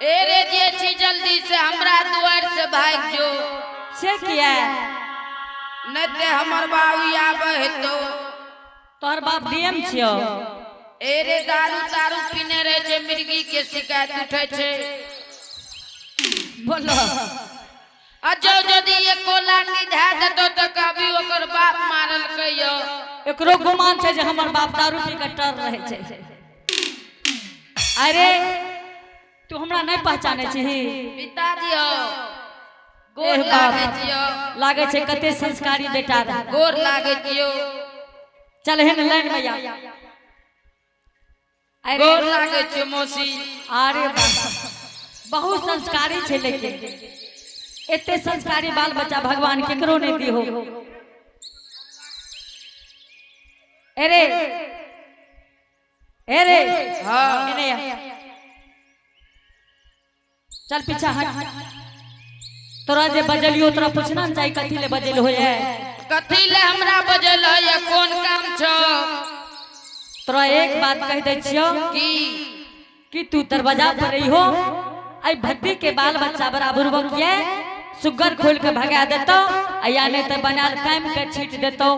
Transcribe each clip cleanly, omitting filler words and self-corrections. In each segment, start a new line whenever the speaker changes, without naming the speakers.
ए रे जे छी जल्दी से हमरा दुआर से भाग जो।
से किया?
नहीं ते हमर बाबू आबे हेतो।
तोहर बाप डीएम छियो।
ए रे दारू तारू पीने रहे छे, मिर्गी के शिकायत उठे छे।
बोलो।
आ जो यदि एको लाठी धए देतो त कभी ओकर बाप मारल कहियो।
एकरो गुमान छे जे हमर बाप दारू पी के टर रहे छे। अरे तू हमरा नहीं पहचाने छही।
पिताजी हो, गोर लागे छियो।
लागे छे कते संस्कारी बेटा रहे।
गोर लागे छियो।
चल हेन लाइन में आ। अरे
गोर लागे छियो मौसी।
अरे बाप, बहुत संस्कारी छे, लेकिन एते संस्कारी बाल बच्चा भगवान केकरो नहीं दिहो। अरे अरे
हाँ।
एने आ। चल पीछा हट। तोरा जे बजलियो तोरा पूछना न चाही कथी ले बजल होए।
कथी ले हमरा बजल होए, कोन काम छौ?
तोरा एक बात कह दै छियो
की?
कि तू दरवाजा पर रहिहो, आई भद्दी के बाल बच्चा बराबर बकिए सुगर खोल के भगा देतो आ या नहीं तो बनाल कायम के छीट देतो।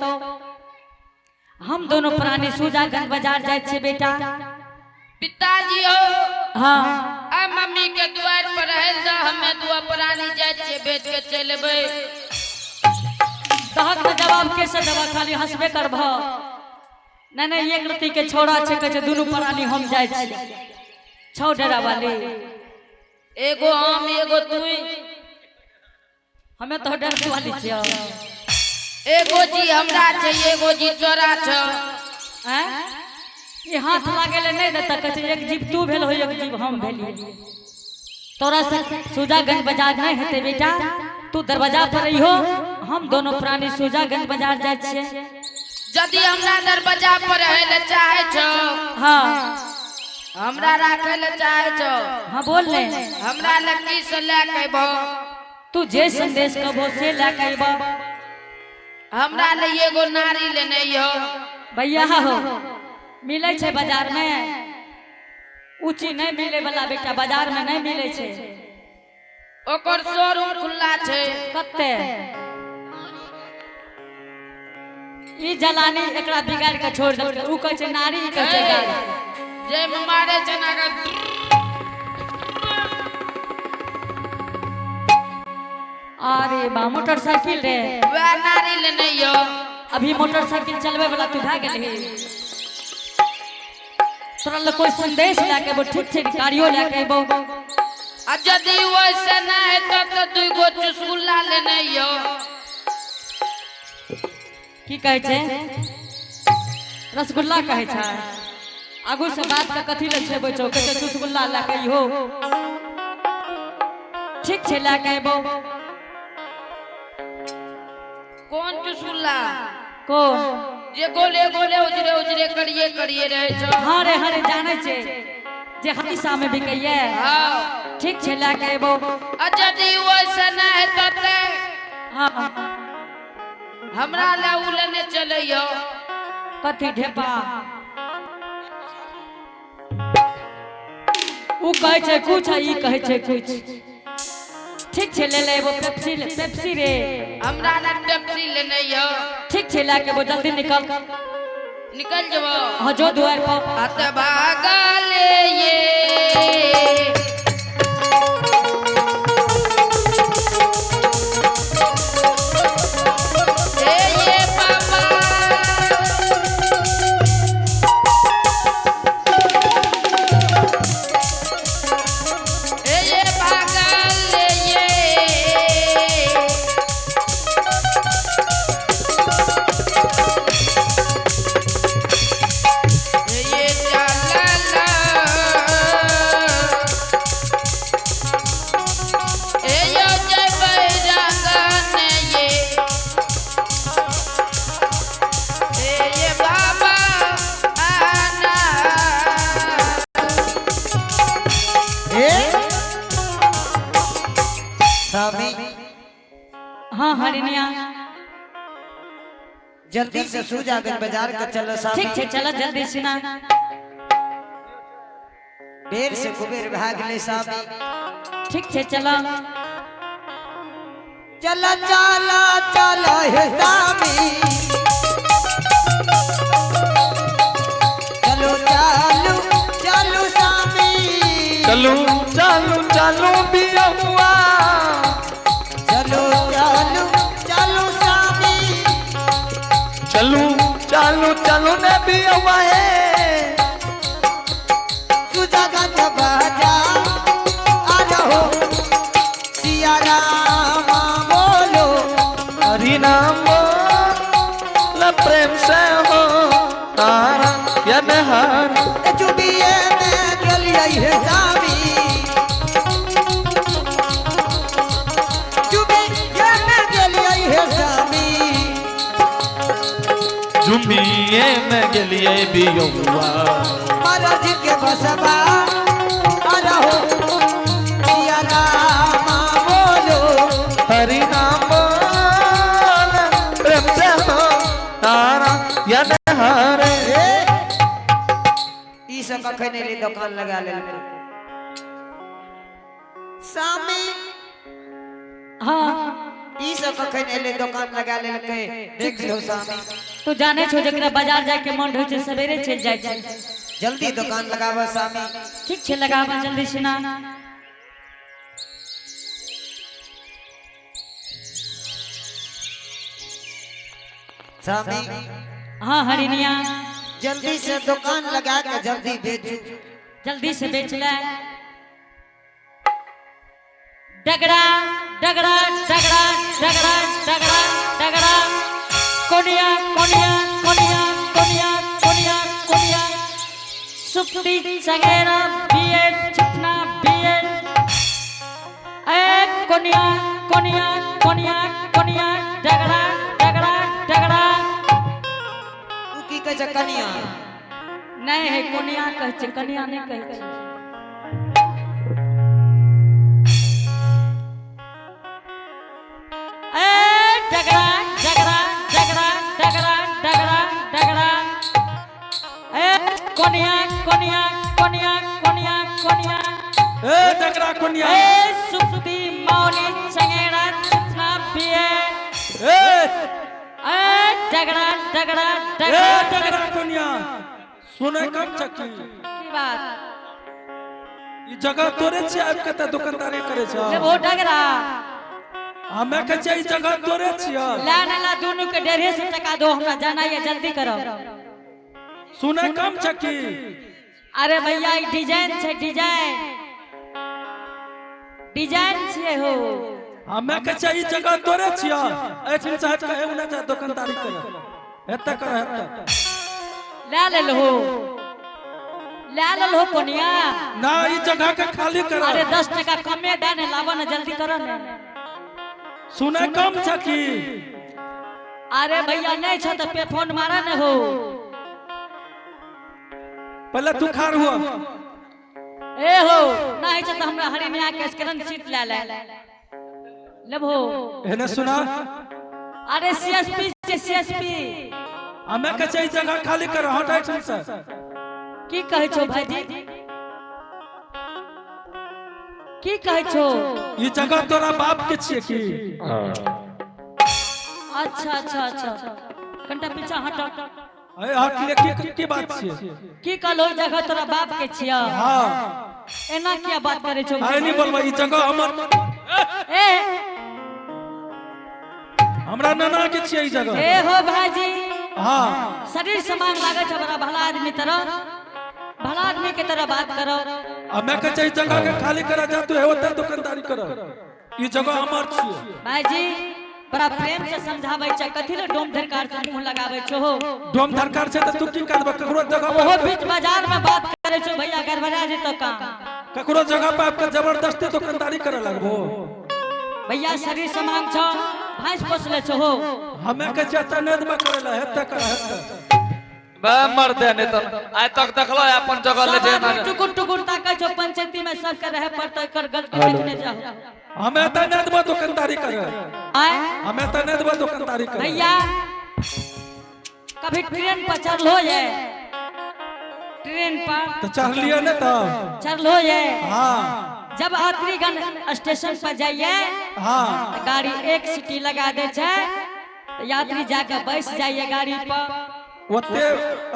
हम दोनों प्राणी सुजागंज बाजार जाए छे बेटा।
पिताजी हो।
हाँ।
आ मम्मी के द्वार पर रहल द, हमें दुआ प्राणी जाए छे बेच के चलबे।
तहक में जवाब कैसे देबा, खाली हंसबे करब। नहीं नहीं एक रति के छोड़ा छे कहे छे दुनू प्राणी हम जाए छे। छौ डेरा वाली।
एगो हम एगो तू।
हमें तो डर वाली छियो।
एगो जी हमरा छे, एगो जी तोरा छौ।
हैं? ये हाथ लागे ले नहीं देता, कहे छे एक जीव तू भेल हो एक जीव हम भेलिए। तोरा से सुजागंज बाजार नहीं हेते बेटा, तू दरवाजा पर रहिहो, हम दोनों प्राणी सुजागंज बाजार जाए छे।
यदि हमरा दरवाजा पर रहे ले चाहे छौ।
हाँ।
हमरा राखे ले चाहे छौ।
हाँ बोल ले।
हमरा लकी से ले के अयबो।
तू जे संदेश कहबो से ले के अयबो।
हमरा ले एगो नारी लेने हो।
भैया हो मिले छे बाजार में, ऊंची नहीं मिले वाला बेटा बाजार में नहीं मिले छे।
ओकर शोरूम खुला छे।
कत्ते ई जलानी एकरा बिगाड़ के छोड़ देलकै। ऊ कहै छे नारी, ई कहै छे गाड़ी।
जे में मारे छे ना के।
अरे बा मोटरसाइकिल रे।
वह नारी लेने हो।
अभी मोटरसाइकिल चलबे वाला तू भए गेलही। तोरा लग कोई संदेश लए के अयबो, ठीक छै, गाड़ियो लए के अयबो।
आ यदि वैसे ना हेतौ तो दुगो चुस्कुला लेने हो।
की कहै छै? रसगुल्ला कहै छै। आगू से बात के कथी ले छेबै छौ, कहै छै चुस्कुला लए के अइहो। ठीक छै लए के अयबो।
कोन चुस्कुला?
कोन?
जे गोले गोले उजरे उजरे करिए करिए रहे छौ।
हाँ रे हाँ रे जानै छै जे हतीसा में बिकैये।
हाँ।
ठीक छै लए के अयबो।
आ यदि वैसे ना हेतौ ते
हाँ।
हमरा ले उ लेने चलैयो।
कथी ढेपा? उ कहै छै कुछ आ ई कहै छै कुछ। ठीक छै ले ले अयबो पेप्सी, पेप्सी रे।
हमरा ले पेप्सी लेने हो।
ठीक छै लए के अयबो, जल्दी निकल।
निकल जेबो।
हाँ जो दुआर पर।
हत भागल ये। ए ये बाबा। ए ये भागल ये। ये चलला। ए यो जय बैरागन ये। ए ये बाबा आना।
ए स्वामी।
हाँ हरिनिया।
जल्दी से सुजागंज बाजार के चल स्वामी।
ठीक छै चल जल्दी सुना।
बेर से कुबेर भाग ले स्वामी।
ठीक छे चलो।
चला चला चला हे स्वामी, चलो चालू चालू स्वामी,
चलू चालू चालू बियहुआ,
चलो चालू चालू स्वामी,
चलू चालू चालू ने बियहुआ है।
सुजागंज बाजा आ रहो, सिया राम बोलो
हरि नाम बोल प्रेम से हो नारायण हरि।
चुबिए में गलिया हे स्वामी, चुबिए में गलिया हे स्वामी,
झुमिए में गेलिए बियहुआ,
महाराज के बसवा आ रहो, सिया राम बोलो
हरि नाम बोल प्रेम से हो नारायण हरि।
ई सब कखन एलै दुकान लगा लेलकै स्वामी।
हाँ
ई सब कखन एलै दुकान लगा लेलकै, देख लो स्वामी।
तू जाने छो जकरा बाजार जाय के मन रहै छै सवेरे चलि जाइ छै।
जल्दी दुकान लगाबऽ स्वामी।
ठीक छै लगाबऽ जल्दी से ना।
स्वामी
हाँ हरिनिया
जल्दी से दुकान लगा के जल्दी बेचू।
जल्दी से बेच ले। डगरा डगरा डगरा डगरा डगरा डगरा कोनिया कोनिया कोनिया कोनिया कोनिया कोनिया सुप्ती चंगेरा बिये चितना बिये ए कोनिया कोनिया कोनिया कोनिया डगरा डगरा डगरा।
उ की कहै छै कनिया?
नहीं है कोनिया कहै छै, कनिया नहीं कहै छै। ए डगरा डगरा डगरा डगरा डगरा डगरा ए कोनिया कोनिया कोनिया कोनिया कोनिया
ए डगरा कोनिया
ए सुप्ती मौनी चंगेरा चितना पिए
ए
ए डगरा डगरा
ए
डगरा
डगरा कोनिया सुनै कम चकी
की बात?
ई जगह तोरे छियै, आबि के तऽ दुकानदारी करै छ।
ले वो डगरा
हमे कहै छियै ई जगह तोरे छियै।
ला ना ला दोनों के 150 टका दो, हमरा जाना है जल्दी करो।
सुनै कम चकी।
अरे भैया ई डिजाइन छै, डिजाइन डिजाइन छियै हो।
हमे कहै छियै ई जगह तोरे छियै, एहिठाम से हटि कऽ एगो नहि जा दुकानदारी करे, एतऽ कर एतऽ।
ला लेलहो ला लेलहो कोनिया।
ना ई जगह के खाली कर।
अरे 10 टका कमे दे ने, लाबऽ ने जल्दी करो ने।
सुनै कम छकी।
अरे भैया नहीं छ तऽ पे फोन मारा ने हो।
पहले तू खार हुआ।
ए हो नहीं छ तऽ हमरा हरिनिया के स्कैन सीट ला ले लेबहो।
एने सुना।
अरे सीएसपी से सीएसपी।
हमे कहै छियै ई जगह खाली कर, हट एहिठाम से।
की कहै छौ भाईजी? की कहै छौ?
ई जगह तोरा बाप के छियै की?
अच्छा अच्छा अच्छा कनिटा पीछा हट।
ए हट ले, की की बात छियै?
की कहलो जगह तोरा बाप के छियै?
हाँ।
एना किया बात करै छौ?
आइ नहीं बोलबै ई जगह हमर।
ए
हमरा नाना के छियै ई जगह।
ए हो भाईजी।
हाँ।
शरीर समान लागै छै बड़ा भला आदमी तरह, भला आदमी के तरह बात करो।
आ मैं कहै छियै ई जगह के खाली करा जा, तू ओतऽ दुकानदारी कर, ई जगह हमर छियै।
भाईजी बड़ा प्रेम से समझाबै छै, कथी ले डोम धरकार से मुंह लगाबै छो?
डोम धरकार छै तऽ तू की करबै? ककरो जगह पर
ओहो बीच बाजार में बात करै छो भैया, गड़बड़ा जेतौ काम।
ककरो जगह पर आबि के जबरदस्ती दुकानदारी करे लगबो।
भैया शरीर समान छौ, भैंस पोसले छो हो।
हमे कहै छियै एतऽ नहि देबै करै लए, हेतै कर हेतै।
बे मर्दे नहीं तो आइ तक देखलो अपन जगह ले
सब
जे
आदमी टुकुर टुकुर ताकै छौ, पंचायती में सबके रहे पड़तौ, एकर गलती देखने जाओ।
हमे तऽ नहि देबै दुकानदारी करे।
आय?
हमे तऽ नहि देबै दुकानदारी करे।
भैया कभी ट्रेन पर चढ़लो ये? ट्रेन पर।
तो चढ़लिए ने तब?
चढ़लो ये।
हाँ।
जब अत्रीगंज स्टेशन पर जाइए,
हाँ,
तो गाड़ी एक सीटी लगा दे छै, तो यात्री जाके बैस जाइए गाड़ी पर।
ओते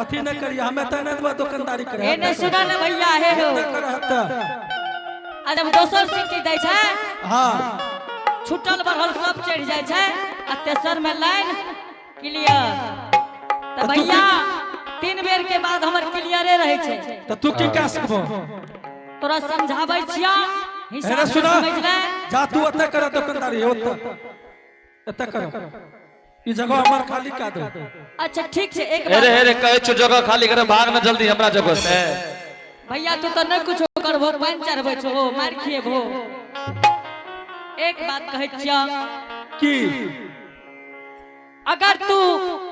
अथी नहीं करिए, हमें तो नहीं देबा दुकानदारी करे।
ए नहीं सुना ने भैया, हे हो।
करे हत्ता।
आ जब दोसर सीटी दै छै,
हाँ,
छुटल बढ़ल सब चढ़ जाय छै आ तेसर में लाइन क्लियर। तो भैया 3 बेर के बाद हमर क्लियरे रहे छै।
तो तू की कह सकबो?
तोरा समझाबै छिया, हिसाब
अरे
से
सुना,
समझ ले।
जा तू ओते कर दुकानदारी, ओते एते कर, ई जगह हमर खाली का दो।
अच्छा ठीक छै, एक
अरे
बार
अरे कहै छौ जगह खाली करे, भाग न जल्दी हमरा जगह से।
भैया तू तो नहीं कुछ करबो, पानि चढ़बै छो, मार खिएबो। एक बात कहै छिया
की?
अगर तू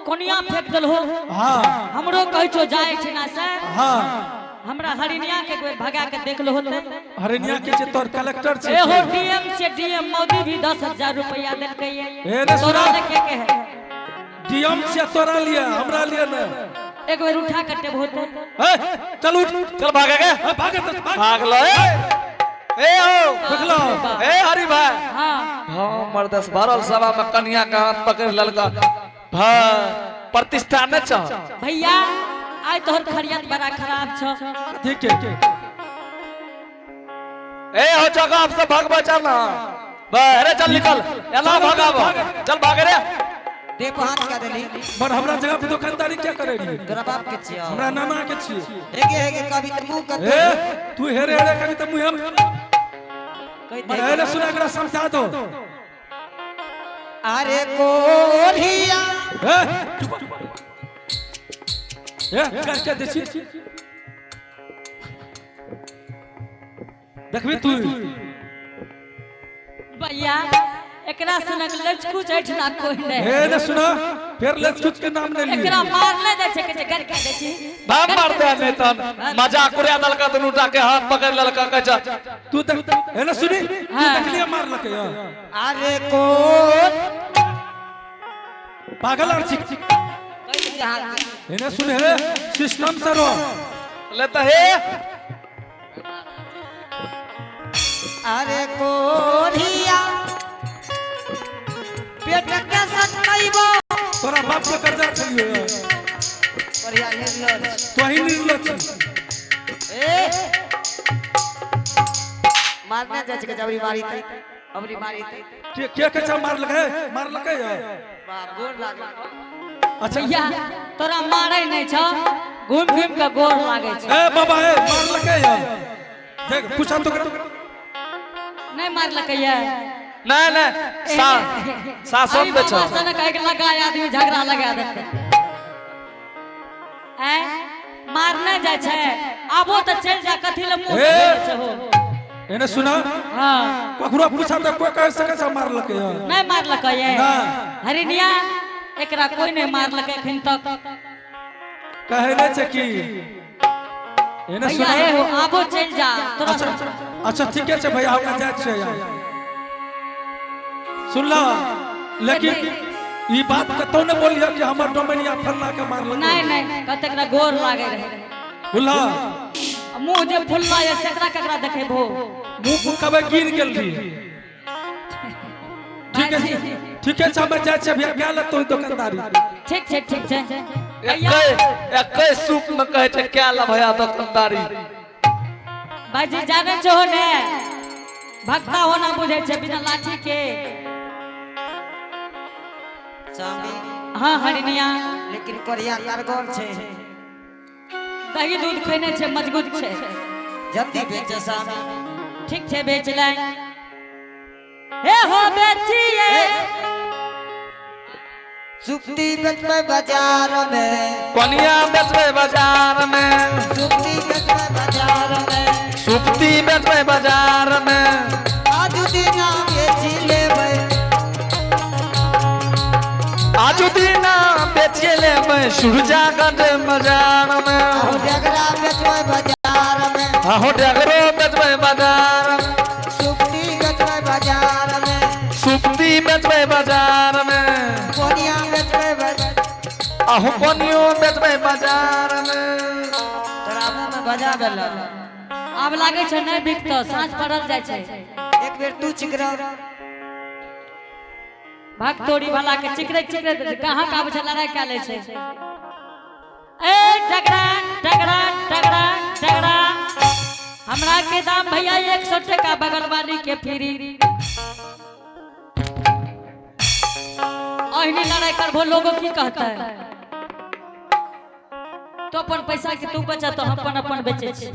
कोनिया फेंक देलहो,
हाँ,
हमरो कहै छो जाय छै ना से,
हाँ,
हमरा हरिनिया के एक बेर भगा के देख लो होते।
हरिनिया के जे तोर कलेक्टर छै।
ए हो डीएम से डीएम मोदी भी 10,000 रुपया देलकै।
ए रे
तोरा
सुना।
देखे के है।
डीएम से तोरा लिए, हमरा लिए ने।
एक बेर उठा के टेब होते।
ए चल उठ,
चल भागे के।
ए, भागे तो भाग।
भाग लो ए। ए हो।
देखलो।
ए हरि भाई।
हाँ।
हाँ मर्दस भरल सभा में कन्या के हाथ पकड़ ललका भा प्रतिष्ठा न चाह।
भैया आइ तोहर खरियत बड़ा खराब छ।
ठीक है।
ए हो जगह आपसे भाग बचा ना। अरे चल निकल, एना भागाब, चल भागे रे।
देख हाथ का देली।
पर हमरा जगह पे दुकानदारी क्या करे रही?
तोरा बाप के छियो।
हमरा नाना के छियो।
हेगे हेगे कभी तो मुंह कर।
ए तू हेरे हेरे कभी तो मुंह हम
कह
पर हेरे सुना एकरा समझा दो।
अरे कोरिया।
ए चुप। ए कर के देखी। देखबी तू।
भैया एकरा सनक लचकुच ऐठना कोई नहीं।
ए ने सुना फिर लचकुच के नाम नहीं लिए।
एकरा मारले जाय छै, कहै छै घर के दै छी।
भाग मारते नहीं तन मजाक उड़ा दलका दुनू टा के हाथ पकड़ ललका कहै छै।
तू देख ए ने सुनी, तू देखलिए मारलकै।
अरे कोन
पागल आर छी। एने सुन हे सिस्टम से रो
ले त हे।
अरे कोरिया पेट के सटकइबो।
तोरा बाप के कर्जा रखलियो।
कोरिया निर्लज।
तो ही निर्लज।
ए मारने जाय छै अबरी मारी त, अबरी मारी त।
के के मार लगे, मार लगे।
बाप गोर लागल।
अच्छा
भैया तोरा मारै नहीं छ, घूम घूम के गोर लागे छै।
ए बाबा ए मार लगे। देख पूछा तो
नहीं मार लगे ये।
नहीं नहीं सा सासन पे छो।
सनक एक लगा आदमी झगड़ा लगा देते। ए मारने जाय छै, आबो त चल जा कथि ले मुंह छै हो।
एने सुना।
हां
ककरो पूछा तो कोई कह सके छै मार लके।
नहीं मार लके ये। हरिनिया एकरा कोई नहीं मार लके अखन तक।
कहे नै छै की एने
भैया
सुना।
हे हो आबो चल जा तोरा।
अच्छा अच्छा ठीक छै भैया, हमरा जाय छै यार। सुनला लेकिन ई बात कतौ ने बोलियो कि हमर डोमनिया फल्ला के मारलक।
नहीं नहीं कतेकरा गोर लागे रहे।
बुझला
मुंह जे फुलला ये सेकरा ककरा देखेबो।
मुंह कबे गिर गेल रही। ठीक है ठीक है, हम जाय छै भैया, क्या लगतो दुकानदारी।
ठीक छै ठीक छै।
एकै सूप में कहै छै क्या ला भैया दुकानदारी।
भाईजी जाने छो ने भक्ता होना बुझे छै बिना लाठी के।
स्वामी।
हाँ हरिनिया।
लेकिन कोरिया कारगर छै,
दही दूध खैने छै, मजबूत छै,
जल्दी बेचे स्वामी।
ठीक छै बेच ले। हे हो बेचिए
सुप्ती बेचबै बाजार में,
कोनिया बेचबै बाजार में,
सुप्ती बेचबै बाजार में,
सुप्ती बेचबै बाजार में।
आजू दिना बेची लेबै,
आजू दिना बेची लेबै सुरजागंज बाजार में।
आहो डगरा बेचबै बाजार में,
आहो डगरो बेचबै बाजार में,
सुप्ती बेचबै बाजार में,
सुप्ती बेचबै बाजार में,
कोनिया बेचबै बाजार,
आहो कोनियो बेचबै बाजार में।
तोरा देलक।
आब लागै छै नहि बिकतो, साँझ पड़ल जाइ छै।
एक बेर तू चिकरा।
भाग तोड़ी वाला के चिकरे चिकरे कहाँ का आबै छै, लड़ाई कए लै छै। ए डगरा डगरा डगरा डगरा, हमरा के दाम भैया 100 टका, बगल वाली के फ्री। अहिनी लड़ाई करबो लोगो की कहता है? तो अपन पैसा के तू बचा, तो हम अपन अपन बेचे छी।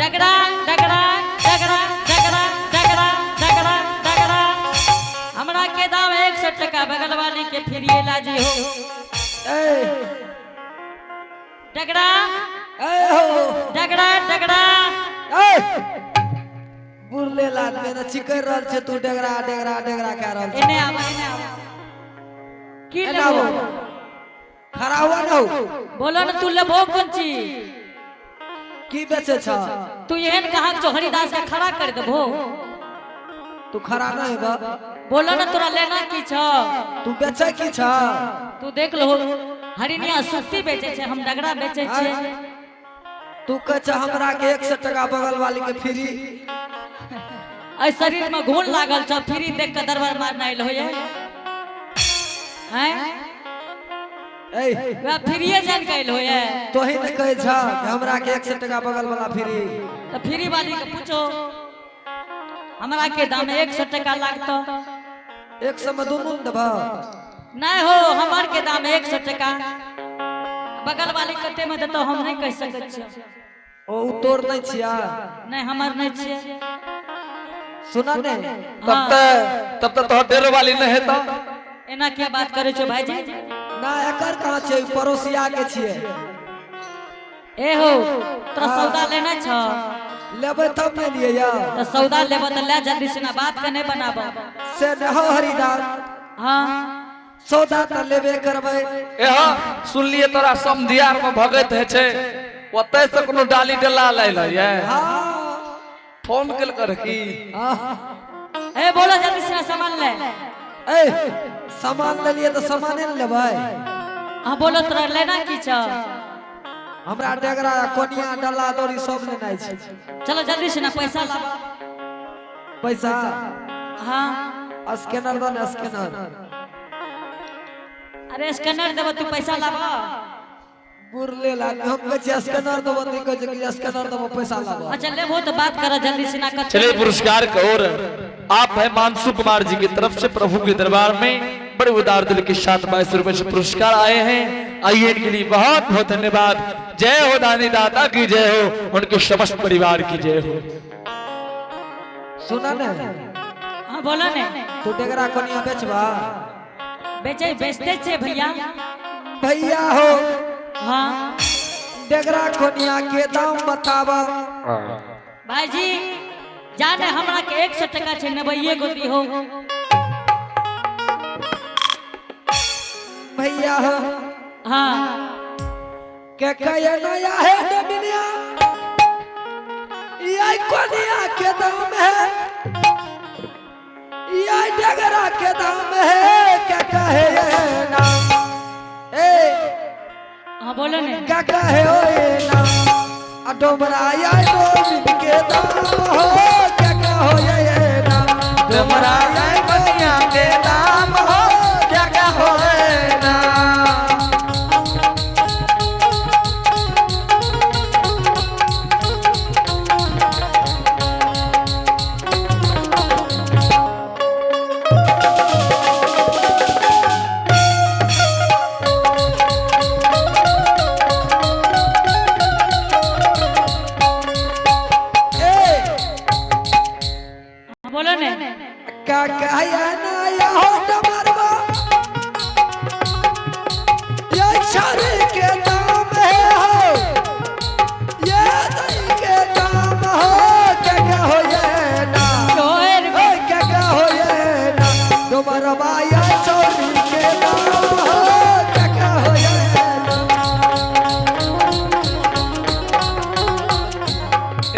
डगरा डगरा डगरा डगरा डगरा डगरा डगरा, हमरा के दाम 100 टका, बगल वाली के फ्री लाजी हो।
ए
डगरा
ए हो
डगरा डगरा।
ए बुरले लाल में ना चिकर रहल छै, तू डगरा डगरा डगरा कह रहल छै।
एने आब, एने आब। की
एने
लेबो?
आबो। खड़ा हुआ ना हो।
बोलो ना तू लेबो कोन चीज?
की बेचे छ?
तू एहन कहाँ छौ हरिदास के खड़ा कर देबो?
तू खड़ा नहीं होबा।
बोलो ना तोरा लेना की छ?
तू बेचे की छ?
तू देख लो हरिनिया सुत्ती बेचे छै, हम डगरा बेचे छियै।
तू कह छ हमरा के 100 टका बगल वाली के फ्री।
एहि शरीर में घुन लागल छ, फ्री देख के दरबार मारना आयल होइए। हैं?
ए
वएह फ्रीए जान के आयल होइए।
तोही ने कहै छ कि हमरा के 100 टका बगल वाला फ्री।
तो फ्री वाली के पूछो हमरा के दाम 100 टका लागतो।
100 में दुनू ने देबह?
नहीं हो, हमार के दाम 100 टका, बगल वाली कते में देतो हम नहीं कह सकै छियै।
ओ उ तोर नहीं छिया?
नहीं, हमार नहीं छियै।
सुना ने।
तब तक तोहर डेरो वाली नहीं हेतौ।
एना क्या बात करै छौ भाईजी?
ना एकर कहाँ छै, पड़ोसिया के छियै।
ए हो तोरा सौदा लेना छ?
लेबै तब ने लिए या।
तो सौदा लेबै त ले जल्दी से ना, बात के नहीं बनाबो।
से न हो हरिदास।
हाँ
सौदा त लेबे करबै।
ए हाँ सुन लिए तोरा समधियार में भगत है छै, ओतय से कोनो डाली डला लाइल है।
हाँ
फोन केल कर की?
हाँ।
ए बोलो जल्दी से ना सामान ले।
ए सामान ले लिए तो सामाने ने लेबै।
हाँ बोलो तोरा लेना की छ?
हमरा डगरा कोनिया डला दौरी सब लेनाइ छै।
चलो जल्दी से ना पैसा लाओ।
पैसा?
हाँ
स्कैनर दो ना, स्कैनर।
अरे स्कैनर देबो तू पैसा लाबो।
बुरले लाल हम कहै छियै स्कैनर देबो, त कहै छै कि स्कैनर देबो पैसा लाबो।
अच्छा लेबो तो बात कर जल्दी से ना।
चलिए पुरस्कार की ओर आप है मानसू कुमार जी की तरफ से प्रभु के दरबार में बड़े उदार दिल के साथ 22 रुपए से पुरस्कार आए हैं। आइए इनके लिए बहुत बहुत धन्यवाद। जय हो दानी दाता की जय हो, उनके समस्त परिवार की जय हो।
सुना ने।
हाँ बोलो ने।
तू डगरा कोनिया बेचबा?
बेचे बेचते छे भैया।
भैया हो।
हाँ
डगरा कोनिया के दाम बतावा।
भाई जी जाने हमरा के 100 टका छे 90 गो दी हो।
भैया हो।
हाँ
के कहे नया है डबिनिया, ये कोनिया के दाम है, ये डगरा के दाम है, के कहे ना। ए
हाँ बोलो ने।
क्या कहे ओ ना डोमरा या डोमिन के दाम हो, क्या कहो ये ना।
डोमरा या कोनिया के दाम हो, क्या कहो ना।
बोलो ने।
क्या कहे ना या हो डमरवा, ये छड़ी के दाम है हो, ये दही के दाम हो, क्या कहो ये ना।
ओए
क्या कहो ये ना। डमरवा या छड़ी के दाम हो, क्या कहो ये ना।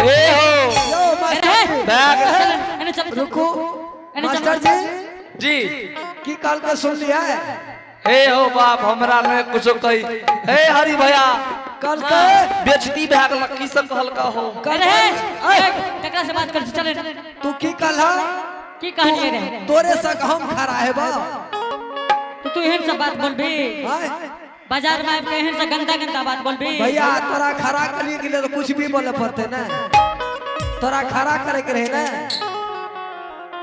ए हो
यो मास्टर जी।
बैग।
एने चल
रुको मास्टर जी।
जी
की काल के सुन लिया है?
हे हो बाप हमरा ने कुछ कही। हे हरि भैया
कल के
बेजती भए गेल की सब कहलका हो।
अरे ए, ककरा से बात कर चले।
तू की कहला?
की कहलिए रे?
तोरे संग हम खड़ा हेबा।
तो तू एहन सब बात बोलबी?
आय?
बाजार में आबि के एहन से गंदा गंदा बात बोलबी?
भैया तोरा खड़ा करिए के लिए तो कुछ भी बोले पड़ते ना, तोरा खड़ा करे के रहे ना।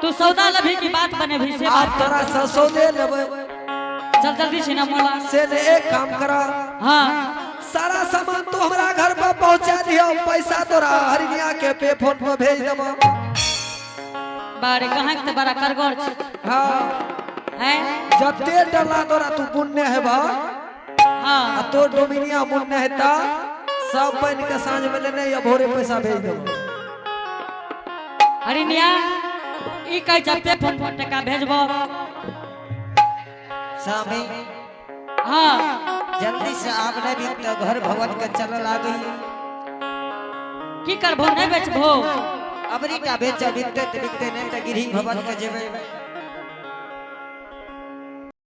तू सौदा लभी की बात बने भी से
आप
बात
तोरा से सौदे लेबे।
चल जल्दी से ना मोला
से ने एक काम करा।
हाँ
सारा सामान तो हमरा घर पर पहुंचा दियो, पैसा तोरा हरिनिया के पे फोन पर भेज देबो।
बारे कहाँ के बड़ा करगोर छी।
हाँ
हैं?
जते डला तोरा तू बुनने हेबा।
हाँ
आ तो डोमिनिया बुनने हेता सब बन के साँझ में लेने या भोरे पैसा भेज देबो।
हरिनिया ई कह जते फोन पर टका भेजबो।
स्वामी
हाँ
जल्दी से आब नहीं भी तो घर भवन के चल लागी।
की करबो नहीं बेचबो?
अबरी का बेच बिकते तो बिकते नहीं तो गिरी भवन के जेबे।